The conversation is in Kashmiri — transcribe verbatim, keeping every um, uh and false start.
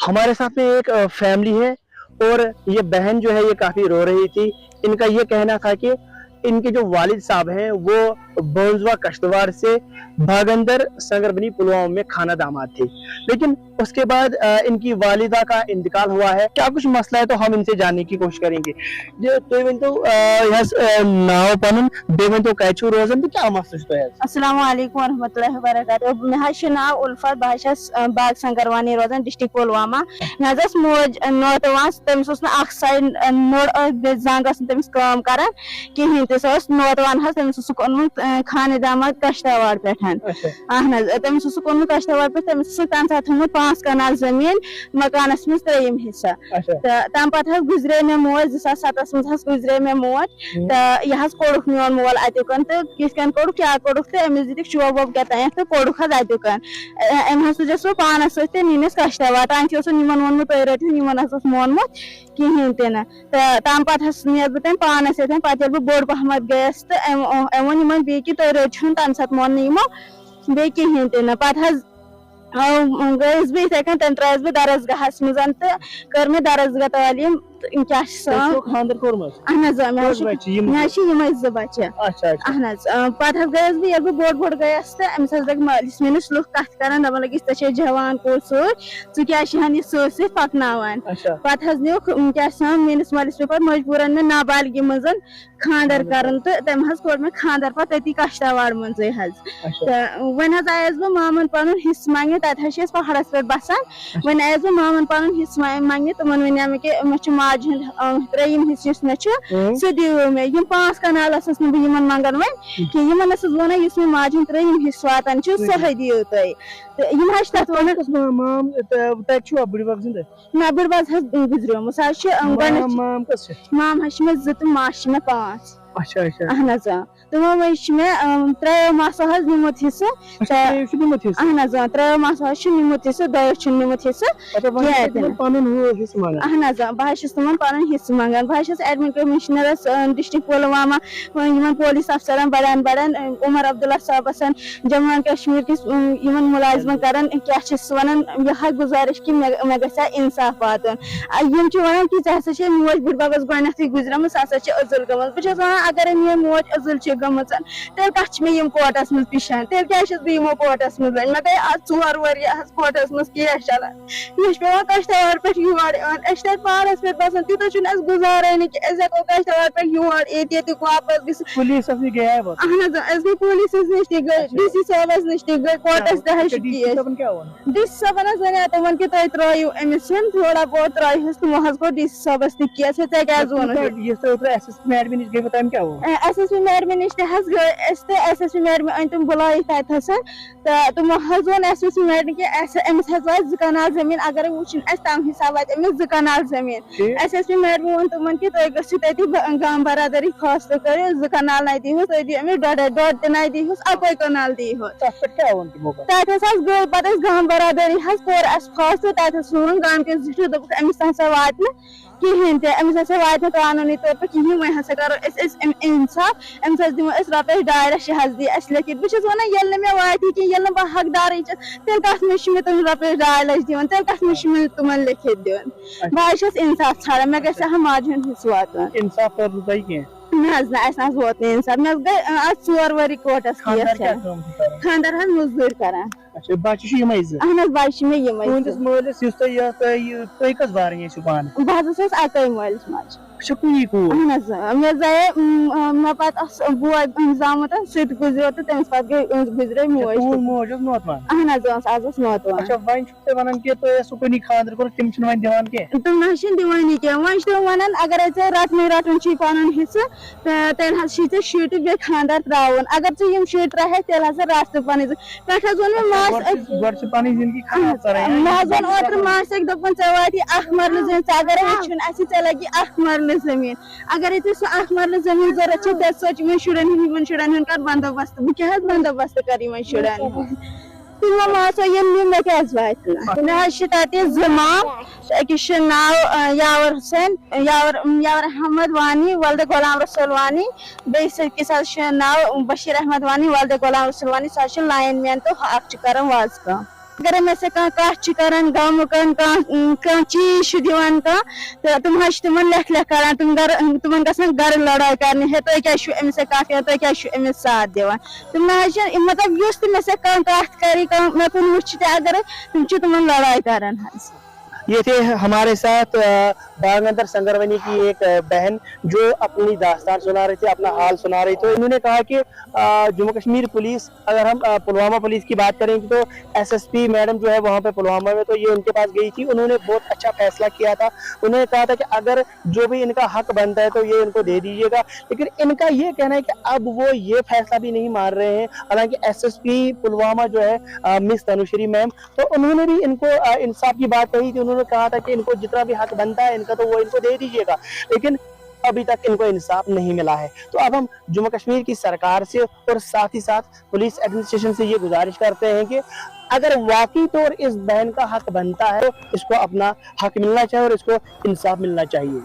हमारे साथ में एक फैमिली है और ये बहन जो है, ये काफी रो रही थी। इनका ये कहना था कि इनके जो वालिद साहब हैं, वो बोंजवा कश्तवाड़ से भागंदर संगरबनी पुलवामा में खाना दामाद थे, लेकिन उसके बाद अ, इनकी वालिदा का इंतकाल हुआ है। क्या कुछ मसला है, तो हम इनसे जानने की कोशिश करेंगे। ये तो ؤنۍ تو, अ, یہِ حظ, अ, नाव پنُن, بیٚیہِ ؤنۍ تو کتہِ چھِو روزان تہٕ کیٛاہ مسلہٕ چھُ تۄہہِ حظ؟ السلام علیکم ورحمۃ اللہ وبرکاتہ۔ مےٚ حظ چھُ ناو الفت، بہٕ حظ چھَس، آ، باغ سنگروانی روزان، ڈسٹرکٹ پلوامہ۔ مےٚ حظ ٲس موج، آ، نوتہٕ وان، تٔمِس اوس نہٕ اکھ سایڈ، آ، نوٚڑ ٲس، بیٚیہِ زنٛگ ٲس نہٕ تٔمِس کٲم کران کِہینۍ تہِ۔ سۄ ٲس نوتہٕ وان حظ، تٔمِس اوسُکھ اوٚنمُت، آ، خانہ داماد کشتاواڑ پٮ۪ٹھ۔ اچھا۔ اہن حظ، تٔمِس اوسُکھ اوٚنمُت کشتاواڑ پٮ۪ٹھ، تٔمِس اوسُکھ تَمہِ ساتہٕ تھوٚومُت پانٛژھ کنال زٔمیٖن مکانس منٛز ترٛیٚیِم حصہٕ۔ اچھا۔ تہٕ تَمہِ پتہٕ حظ گُزرے مےٚ موج، زٕ ساس ستس منٛز حظ گُزرے مےٚ موج۔ ہُم۔ تہٕ یہِ حظ کوٚڑُکھ میون مول اَتیُکَن، تہٕ کِتھ کٔنۍ کوٚڑُکھ، کیٛاہ کوٚڑُکھ، تہٕ أمِس دِتِکھ چوب ووب کیٛاہ تام تہٕ کوٚڑُکھ حظ اَتیُکَن۔ اَ-، أمۍ حظ تُجَس بہٕ پانَس سۭتۍ تہٕ نِنَس کَشتاوار۔ تانۍ تہِ اوسُن یِمَن ووٚنمُت، "تُہۍ رٔٹِو"، یِمَن حظ اوس مونمُت کِہیٖنۍ تہِ نہٕ۔ تہٕ تَمہِ پَتہٕ حظ نِیَس بہٕ تٔمۍ پانَس سۭتۍ۔ پَتہٕ ییٚلہِ بہٕ بوٚڑ پَہمَتھ گٔیَس تہٕ أمۍ، أمۍ ووٚن یِمَن بیٚیہِ کہِ، "تُہۍ رٔٹِو"، تَمہِ ساتہٕ مون نہٕ یِمو بیٚیہِ کِہیٖنۍ تہِ نہٕ۔ پَتہٕ حظ آ، گٔیَس بہٕ یِتھَے کٔنۍ، تَمہِ ترٛایَس بہٕ درسگاہَس منٛز تہٕ کٔر مےٚ درسگاہ تعلیٖم۔ تہٕ کیٛاہ چھِ سۄ؟ تۄہہِ چھُوا خانٛدر کوٚرمُت؟ اَہَن حظ، آ، مےٚ حظ کٔژ چھِ، بچہِ یِم؟ مےٚ حظ چھِ یِمَے زٕ بَچہِ۔ اچھا، اچھا۔ اَہَن حظ، آ، پَتہٕ حظ گٔیَس بہٕ، ییٚلہِ بہٕ بوٚڑ بوٚڑ گٔیَس تہٕ أمِس حظ لٔگۍ مٲلِس مٲلِس لُکھ کَتھ کَران، دَپان لٔگِس، "ژےٚ چھے جوان کوٗر سۭتۍ، ژٕ کیٛازِ چھِ ہَن یہِ سۭتۍ سۭتۍ پَکناوان؟" اچھا۔ پَتہٕ حظ نیوٗکھ، کیٛاہ چھِ وَنان، میٛٲنِس مٲلِس پیوٚو پَتہٕ مجبوٗرَن مےٚ نابالغی منٛز خانٛدر خانٛدر کرُن، تہٕ تٔمۍ حظ کوٚر مےٚ خانٛدر پتہٕ تٔتی کشتاواڑ منٛزٕے حظ۔ اچھا۔ تہٕ وۄنۍ حظ آیس بہٕ مامن پنُن حصہٕ منٛگنہِ، تتہِ حظ چھِ أسۍ پہاڑس پٮ۪ٹھ بسان۔ اچھا۔ وۄنۍ آیس بہٕ مامن پنُن حصہٕ ما-، منٛگنہِ، تِمن ونیو مےٚ کہِ مےٚ چھُ ماجہِ ہُنٛد، آ، ترٛیٚیِم حصہٕ یُس مےٚ چھُ، اۭں۔ سُہ دِیِو مےٚ۔ یِم پانٛژھ کنال ٲسٕس نہٕ بہٕ یِمن منٛگان وۄنۍ اۭں۔ کینٛہہ، یِمن ٲسٕس بہٕ ونان یُس مےٚ ماجہِ ہُنٛد ترٛیٚیِم حصہٕ واتان چھُ، سُہ سُہ دِیِو۔ دِیِو تُہۍ۔ تہٕ یِم حظ چھِ تتھ ونان۔ کُس ما-، مام، تہٕ تتہِ چھُوا بٕڈبب زِندٕ؟ نہ، بٕڈبب حظ گُزریومُت۔ سُہ حظ چھُ، اَم، مام، گۄڈٕنیٚتھ مام کَس چھِ؟ مام حظ چھِ مےٚ زٕ تہٕ ماس چھِ مےٚ پانٛژھ۔ اچھا، اچھا۔ اہن حظ، آ۔ تِمو منٛز چھِ مےٚ، اَم، ترٛیٚیو ماسو حظ نیوٗمُت حصہٕ۔ اچھا، تہٕ ترٛیٚیو چھِ نیوٗمُت حصہٕ؟ اہن حظ، آ، ترٛیٚیو ماسو حظ چھِ نیوٗمُت حصہٕ، دۄیو چھِنہٕ نیوٗمُت حصہٕ اچھا، وۄنۍ کینٛہہ چھِ تِمن تہِ۔ پَنُن ہُہ حصہٕ منٛگان؟ اہن حظ، آ، بہٕ حظ چھَس تِمن پَنُن حصہٕ منٛگان۔ بہٕ حظ چھَس ایڈمِن کٔمِشنَرَس، اَم، ڈسٹرکٹ پُلوامہ، یِمن پولیس افسرن بَڑٮ۪ن بَڑٮ۪ن، اَم، عمر عبداللہ صٲبَسَن، جموں اینڈ کشمیر کِس، اُم، یِمن مُلازمن کران، کیٛاہ چھِ سُہ وَنان، یِہے گُزٲرِش کہِ مےٚ، مےٚ گژھِ ہا اِنصاف واتُن۔ آ، یِم چھِ وَنان کہِ ژےٚ ہسا چھے موج بٕڈبَبَس گۄڈٕنیٚتھٕے گُزریمٕژ، سۄ ہسا چھِ أزٕل گٔمٕژ۔ بہٕ چھَس وَنان، اَگرے میٛٲنۍ موج أزٕل چھِ گٔمٕژ، تیٚلہِ کَتھ چھِ مےٚ یِم کورٹَس منٛز پِشان؟ تیٚلہِ کیٛازِ چھَس بہٕ یِمو کورٹَس منٛز وَنان؟ مےٚ گٔے آز ژور ؤری حظ کورٹَس منٛز کیس چَلان۔ مےٚ چھُ پٮ۪وان کشتاوار پٮ۪ٹھ یور یِوان۔ أسۍ چھِ تَتہِ پہاڑَس پٮ۪ٹھ بَسان، تیوٗتاہ چھُنہٕ اَسہِ گُزارَے نہٕ کہِ أسۍ ہٮ۪کو کشتاوار پٮ۪ٹھ یور یِتھ، ییٚتیُک واپَس گٔژھِتھ۔ پُلیٖسَس نِش گٔیے وۄنۍ؟ اہن حظ، أسۍ گٔے پُلیٖسَس نِش تہِ، گٔے اچھا۔ ڈی سی صٲبَس نِش تہِ، گٔے کورٹَس تہِ حظ چھِ اچھا، ڈی سی کیس۔ صٲبَن کیٛاہ ووٚن؟ ڈی سی صٲبَن حظ وَنیٛاو تِمَن کہِ تُہۍ ترٛٲیِو أمِس یِم تھوڑا بہت ترٛٲیہوٗس، تِمو حظ کوٚر ڈی سی صٲبَس تہِ کیس، ہے، ژےٚ کیٛازِ ووٚنُتھ؟ یُس تُہۍ اوترٕ ایس ایس پی میڈمہِ نِش گٔیوٕ، تَمہِ کیٛاہ ووٚن؟ اے، ایس ایس پی میڈمہِ نِش تہِ حظ گٔے أسۍ تہٕ ایس ایس پی میڈمہِ أنۍ تِم بُلٲیِتھ تَتہِ تھَسَن۔ تہٕ تِمو حظ ووٚن ایس ایس پی میڈمہِ کہِ اَسہِ، أمِس حظ واتہِ زٕ کنال زٔمیٖن، اگرے وٕچھُن آسہِ تَمہِ حساب واتہِ أمِس زٕ کنال زٔمیٖن۔ ٹھیٖک۔ ایس ایس پی میڈمہِ ووٚن تِمن کہِ تُہۍ گٔژھِو تٔتی ب-، گام برادری فٲصلہٕ کٔرِو، زٕ کنال نَے دیٖہُس، تُہۍ دِیِو أمِس ڈۄڈے، ڈۄڈ تہِ نَے دیٖہُس، اَکوے کنال دیٖہُس۔ تَتھ پٮ۪ٹھ کیٛاہ ووٚن تِمو پَتہٕ؟ تَتہِ حظ حظ گٔے پَتہٕ أسۍ گام برادری حظ کوٚر اَسہِ فٲصلہٕ، تَتہِ حظ ووٚن گامہٕ کٮ۪ن زِٹھیو، دوٚپُکھ أمِس نہ سا واتہِ نہٕ کِہیٖنۍ تہِ، أمِس ہسا واتہِ نہٕ قانوٗنی طور پہ کِہیٖنۍ، وۄنۍ ہسا کرو أسۍ، أسۍ أمۍ اِنصاف، أمِس حظ دِمو أسۍ رۄپیَس ڈاے لَچھ، یہِ حظ دِیہِ اَسہِ لیکھِتھ۔ بہٕ چھَس وَنان، ییٚلہِ نہٕ مےٚ واتہِ کِہیٖنۍ، ییٚلہِ نہٕ بہٕ حقدارٕے چھَس، تیٚلہِ کَتھ منٛز چھِ مےٚ تِم رۄپیَس ڈاے لَچھ دِوان، تیٚلہِ کَتھ منٛز چھِ مےٚ تِمَن لیکھِتھ دِوان؟ اچھا۔ بہٕ حظ چھَس اِنصاف ژھانٛڈان، مےٚ گژھِ ہا ماجہِ ہُنٛد حِصہٕ واتُن۔ اِنصاف توٚر نہٕ تۄہہِ کینٛہہ؟ نہ حظ، نہ، اَسہِ نہ حظ ووت نہٕ اِنصاف۔ مےٚ گٔے، اَ، اَتھ ژور ؤری کوٹَس خانٛدار کیس کیٛاہ ہٮ۪تھ۔ کٲم چھِ کران؟ خانٛدار حظ مٔزدوٗرۍ کران۔ اچھا، بچہِ چھِ یِمے زٕ؟ اہن حظ، بچہِ چھِ مےٚ یِمے تُہنٛدِس زٕ۔ مٲلِس یُس تۄہہِ یہِ، تۄہہِ، یہِ، تُہۍ کٔژ بارٕنۍ ٲسِو پانہٕ؟ بہٕ حظ ٲسٕس اَکٲے مٲلِس ماجہِ۔ اچھا، کُنی کوٗر؟ اہن حظ، اۭں۔ مےٚ زایے، اۭں، اۭں، مےٚ پتہٕ ٲس بوے، اۭں، زامُت، سُہ تہِ گُزریو تہٕ تٔمِس پتہٕ گٔے، اۭں، گُزرے اچھا، موج تُہنٛز تہِ۔ موج ٲس نوتہٕ وان؟ اہن حظ، ٲس، آز ٲس نوتہٕ وان۔ اچھا، وۄنۍ چھُو تُہۍ ونان کہِ تۄہہِ ٲسوٕ کُنی خانٛدر کوٚرمُت، تِم چھِنہٕ وۄنۍ دِوان کینٛہہ؟ تِم نہ حظ چھِنہٕ دِوٲنی کینٛہہ۔ وۄنۍ چھِ تِم ونان، اگرے ژےٚ رٹنُے رٹُن چھُے پنُن حصہٕ، تہٕ تیٚلہِ حظ چھُے ژےٚ شُرۍ تہِ بیٚیہِ خانٛدر ترٛاوُن۔ اگر ژٕ یِم شُرۍ ترٛاوہَکھ، تیٚلہِ ہسا رَٹھ ژٕ پَنٕنۍ زٕ۔ پٮ۪ٹھٕ حظ ووٚن مےٚ اچھا، ماسہِ گۄڈٕ أکۍ، چھِ، گۄڈٕ چھِ پَنٕنۍ زِندگی خراب کَرٕنۍ، اَہَن مےٚ حظ ووٚن حظ اوترٕ ماسہِ أکۍ، دوٚپُن، "ژےٚ واتی اَکھ مَرلہٕ زٔمیٖن، ژےٚ اگرے وٕچھُن آسی، ژےٚ لَگی اَکھ مَرلہٕ زٔمیٖن۔ اگرے ژےٚ سُہ اَکھ مَرلہٕ زٔمیٖن ضوٚرَتھ چھےٚ، تیٚلہِ سوٗنٛچ یِمَن شُرٮ۪ن ہُنٛد، یِمَن شُرٮ۪ن ہُنٛد کَر بندوبست۔ بہٕ کیٛاہ حظ بندوبست کَرٕ یِمَن شُرٮ۪ن ہُنٛد؟" تِمو ماسو ییٚلہِ نیوٗ، مےٚ کیٛازِ واتہِ نہٕ؟ مےٚ حظ چھِ تَتہِ زٕ مام، أکِس چھُ ناو، آ، یاور حسین، یاور، یاور احمد وانی، ولدِ غلام رسول وانی، بیٚیِس أکِس حظ چھُ ناو بشیٖر احمد وانی، ولدِ غلام رسول وانی، سُہ حظ چھُ لایِن مین تہٕ ہُہ اکھ چھُ کران وازٕ کٲم۔ اگر مےٚ سۭتۍ کانٛہہ کتھ چھِ کران، غمُک کانٛہہ کانٛہہ چیٖز چھُ دِوان کانٛہہ، تہٕ تِم حظ چھِ تِمن لیکھ لیکھ کران، تِم گرٕ تِمن گژھان گرٕ لڑٲے کرنہِ، ہے تُہۍ کیٛازِ چھِو أمِس سۭتۍ کتھ کران، تُہۍ کیٛازِ چھِو أمِس ساتھ دِوان؟ تِم نہ حظ چھِ، مطلب، یُس تہِ مےٚ سۭتۍ کانٛہہ کتھ کرِ، کانٛہہ مےٚ کُن وٕچھِ تہِ اگرے، تِم چھِ تِمن لڑٲے کران حظ۔ یہ تھے ہمارے ساتھ آ، باغ اندر سنگرونی کی ایک آ، بہن جو اپنی داستان سنا رہی تھی، اپنا حال سنا رہی تھی۔ انہوں نے کہا کہ آ، جموں کشمیر پولیس، اگر ہم آ، پلوامہ پولیس کی بات کریں تو ایس ایس پی میڈم جو ہے وہاں پہ پلوامہ میں، تو یہ ان کے پاس گئی تھی، انہوں نے بہت اچھا فیصلہ کیا تھا۔ انہوں نے کہا تھا کہ اگر جو بھی ان کا حق بنتا ہے تو یہ ان کو دے دیجیے گا، لیکن ان کا یہ کہنا ہے کہ اب وہ یہ فیصلہ بھی نہیں مان رہے ہیں۔ حالانکہ ایس ایس پی پلوامہ جو ہے آ، مس تنوشری میم، تو انہوں نے بھی ان کو آ، انصاف کی بات کہی تھی۔ انہوں نے کہا تھا کہ ان کو جتنا بھی حق بنتا ہے ان کا تو وہ ان کو دے دیجیے گا، لیکن ابھی تک ان کو انصاف نہیں ملا ہے۔ تو اب ہم جموں کشمیر کی سرکار سے اور ساتھ ہی ساتھ پولیس ایڈمنسٹریشن سے یہ گزارش کرتے ہیں کہ اگر واقعی طور اس بہن کا حق بنتا ہے تو اس کو اپنا حق ملنا چاہیے اور اس کو انصاف ملنا چاہیے۔